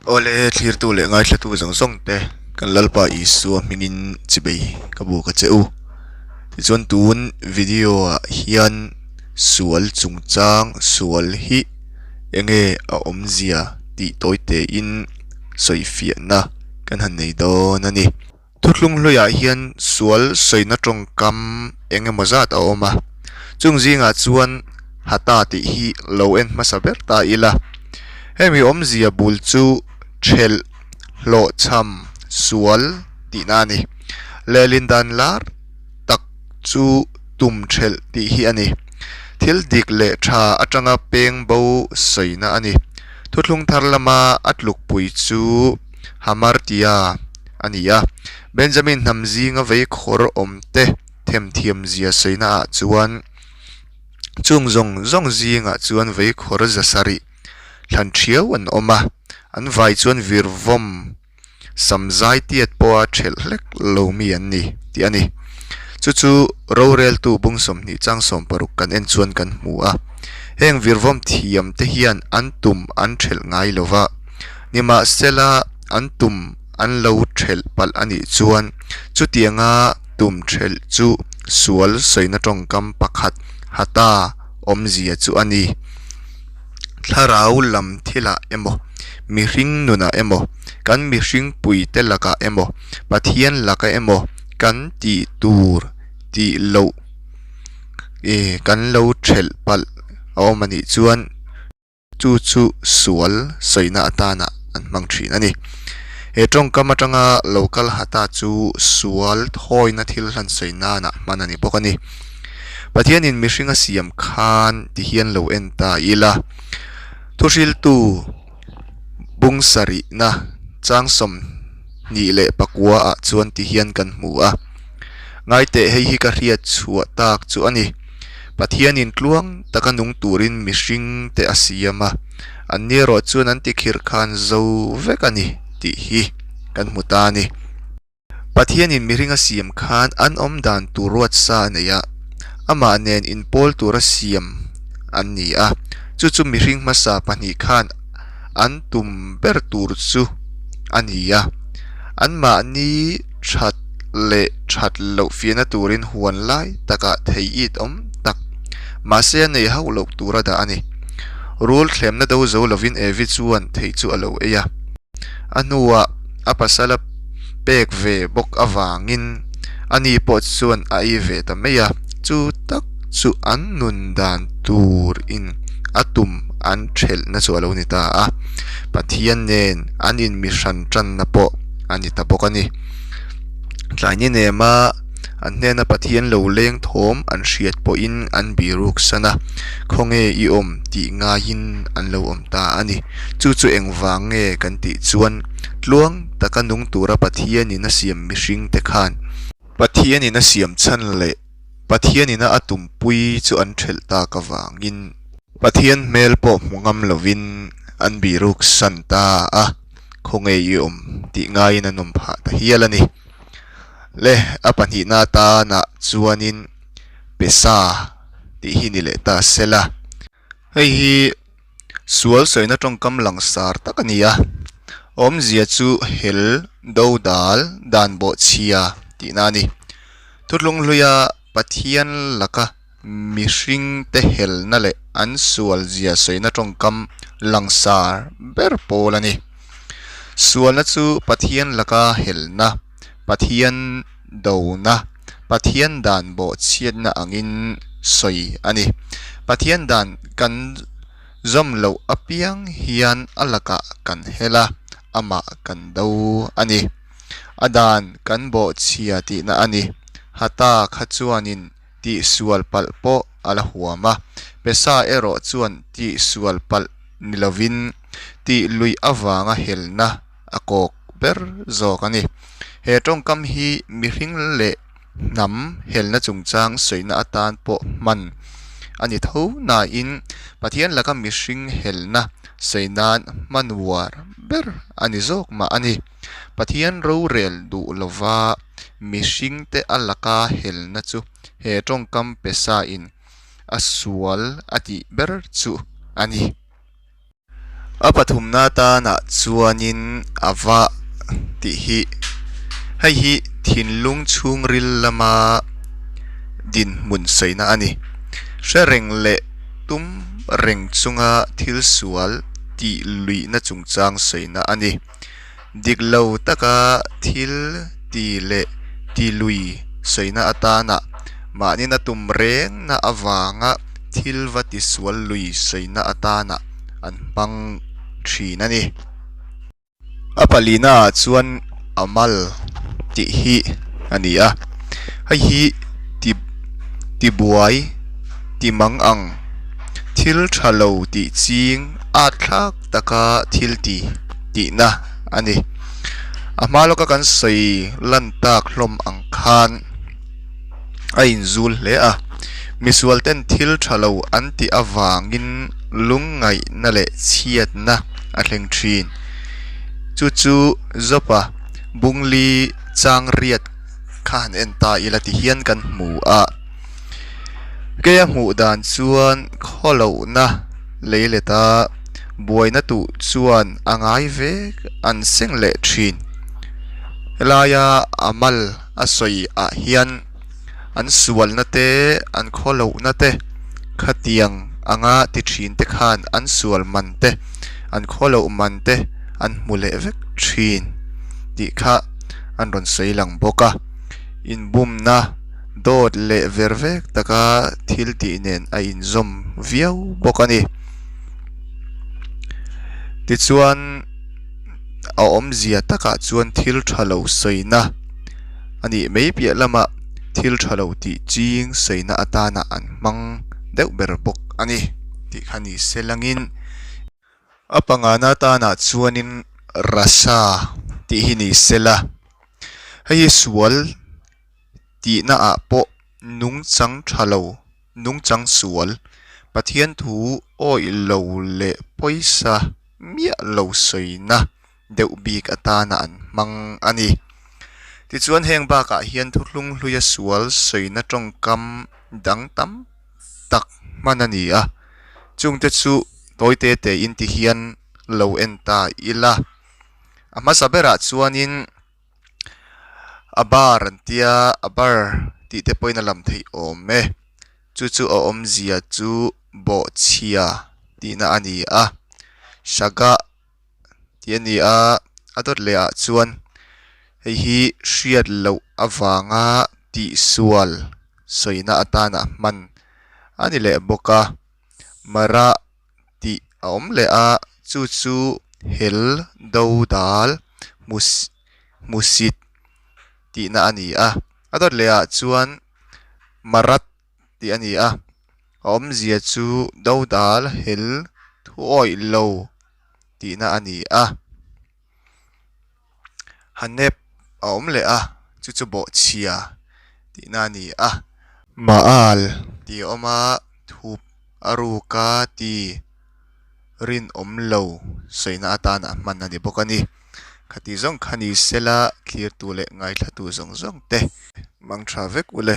Awle, thlirtu leh ngaithlatu zawng zawng te kan Lalpa Isua hmingin chibei ka buk a che u. Tichuan tun video ah hian sual chungchang sual hi enge a awmzia tih tawi tein sawifiahna kan han nei dawn a ni. Thuthlung hluiah hian sual sawina tawngkam eng emaw zat a awm a, chung zingah chuan Hata tih hi lo en hmasa ber ta ila. Hemi awmzia bul chu thelh, hlawhchham, sual tihna a ni. Lehlin dan lar tak chu tum thelh tih hi a ni. Thil dik leh tha atanga peng bo sawina a ni. Thuthlung thar lama a tlukpui chu Hamartia a ni a. Benjamin hnam zinga vei khawr awmte themthiam zia sawina ah chuan chung zawng zawng zingah chuan vei khawr za sarih thlan thiau an awm a, an vai chuan virvawm samzai tiat pawha thelh hlek lo mi an ni tih a ni. Chu chu roreltu bung 20 chang 60 kan en chuan kan hmu a. Heng virvawm thiam te hian an tum an thelh ngai lo va, nimahsela an tum an lo thelh palh a nih chuan chutianga tum thelh chu sual sawina tawngkam pakhat hata awmzia chu a ni. Thlarau lam thilah emaw, mihring nunah emaw, kan mihring puite lakah emaw, Pathian laka emaw kan tih tur tih loh eh kan lo thelh palh a awm a nih chuan chu chu sual sawina atana an hmang thin a ni. He tawngkam atanga lo kal hata chu sual thawina thil hlan sawi nana hman a ni bawk a ni. Pathianin mihring a siam khan ti hian lo en ta ila, thuhriltu bung sarihna chang 24 ah chuan ti hian kan hmu a, Ngaiteh hei hi ka hriat chhuah tak chu a ni. Pathianin tluang taka nung turin mihring te a siam a, an ni erawh chuan an tikhirh khan zo vek a ni tih hi kan hmu ta a ni. Pathianin mihring a siam khan an awm dan tur ruat sa a nei a, amah nen inpawl tura siam an ni a, chu chu mihring hmasa pahnih khan an tum ber tur chu a ni a, anmahni that leh that loh fiahna turin huan lai takah thei it awm tak mahse a nei hauh loh tura dah a ni. Rul thlemna do zo lovin Evi chuan thei chu a lo ei a. A hnuah a pasal a pek ve bawk avangin ani pawh chuan a ei ve ta mai a, chu tak chu an nun dan turin a tum an thelhna chu a lo ni ta a, Pathian nen an inmihran tanna pawh a ni ta bawk a ni. Tlai ni nema an hnena Pathian lo leng thawm an hriat pawhin an biruk san a, khawnge i awm tih ngaiin an lo awm ta a ni. Chu chu engvang nge kan tih chuan tluang taka nung tura Pathianin a siam mihringte khan Pathianin a siam chhan leh Pathianina a tumpui chu an thelh tak avangin Pathian hmel pawh hmu ngam lovin an biruk san ta a, khawnge i awm tih ngaiin an awm phah ta hial a ni. Le, a pahnihna atanah chuanin Pesa tih hi ni leh ta sela. Hei hi sual sawina tawngkam langsar tak a ni a, awmzia chu hel, dodal, dan bawhchhia tihna a ni. Thuthlung hluia Pathian laka mihringte helna leh an sualzia sawina tawngkam langsar ber pawl a ni. Sualna chu Pathian laka helna, Pathian dona, Pathian dan bawhchhiatna angin sawi a ni. Pathian dan kan zawm loh apiang hian a lakah kan hel a, amah kan do a ni. A dan kan bawhchhia tihna a ni. Hata kha chuanin tihsual palh pawh a la huam a, Pesa erawh chuan tihsual palh ni lovin tih luih avanga helna a kawk ber zawk a ni. He tawngkam hi mihring leh hnam helna chungchang sawina atan pawh hman a ni tho nain Pathian laka mihring helna sawi nan hman uar ber a ni zawk mah a ni. Pathian rorel duh lova mihringte a laka helna chu he tawngkam pe sain a sual a tih ber chu a ni. A pathumna atanah chuanin a va tih hi hei hi thinlung chhungril lama dinhmun sawina a ni. Hre reng leh tum reng chunga thil sual tih luihna chungchang sawina a ni. Dik lo taka thil ti leh ti lui sawina atana mahni na tum rengna avanga thil va ti sual lui sawina atana an hmang thin a ni. A palina ah chuan amal tih hi a ni a, hei hi ti tibuai ti mang ang thil tha lo tih ching at thlak taka thil ti tihna a ni. A hma lawka kan sawi lan tak hlawm ang khan a inzul hle a, misual ten thil tha lo an tih avangin lungngaihna leh chhiatna a thleng thin. Chu chu Jopa Bungli chang riat kha han en ta ila ti hian kan hmu a, keia hmuh dan chuan khawlohna lei let a buaina tuh chuan a ngai vek an seng leh thin. Helaia a mal a sawi ah hian an sualna te an khawlohna te khatiang anga ti thin te khan an sual man te an khawloh man te an hmu leh vek thin tih kha an rawn sawi lang bawk a inbumna dawt leh ver vek taka thil tih nen a inzawm viau bawk a ni tichuan a awmzia takah chuan thil tha lo sawina a nih mai piah lamah thil tha lo tih ching sawina atana an hmang deuh ber bawk a ni tih kha ni se langin. A pangana tanah chuanin rasa tih hi ni sela, hei hi sual tihna ah pawh nungchang tha lo, nungchang sual, Pathian thu awih lo leh pawisa miah lo sawina deuh bik atana an hmang a ni. Tichuan heng bakah hian thuthlung hluia sual sawina tawngkam dang tam tak hman a ni a, chungte chu tawi te te in ti hian lo en ta ila. A hmasa berah chuanin a bar an tia a bar tih te pawhin a lam theih awm e, chu chu a awmzia chu bawhchhia tihna a ni a, saga. tih a ni a a dawt leh ah chuan hei hi hriat loh avanga tihsual sawina atana hman a ni leh bawk a mara tih a awm leh a chu chu hel do dal hmusit tihna a ni a a dawt leh ah chuan marat tih a ni a a awmzia chu dodal hel thuawih lo tihna a ni a hanep a awm leh a chu chu bawhchhia tihna a ni a maal tih a awm a thup a ruka ti rinawm lo sawina atana hman a ni bawk a ni khati zawng kha ni sela thlir tu leh ngaithla tu zawng zawng te mang tha vek ule.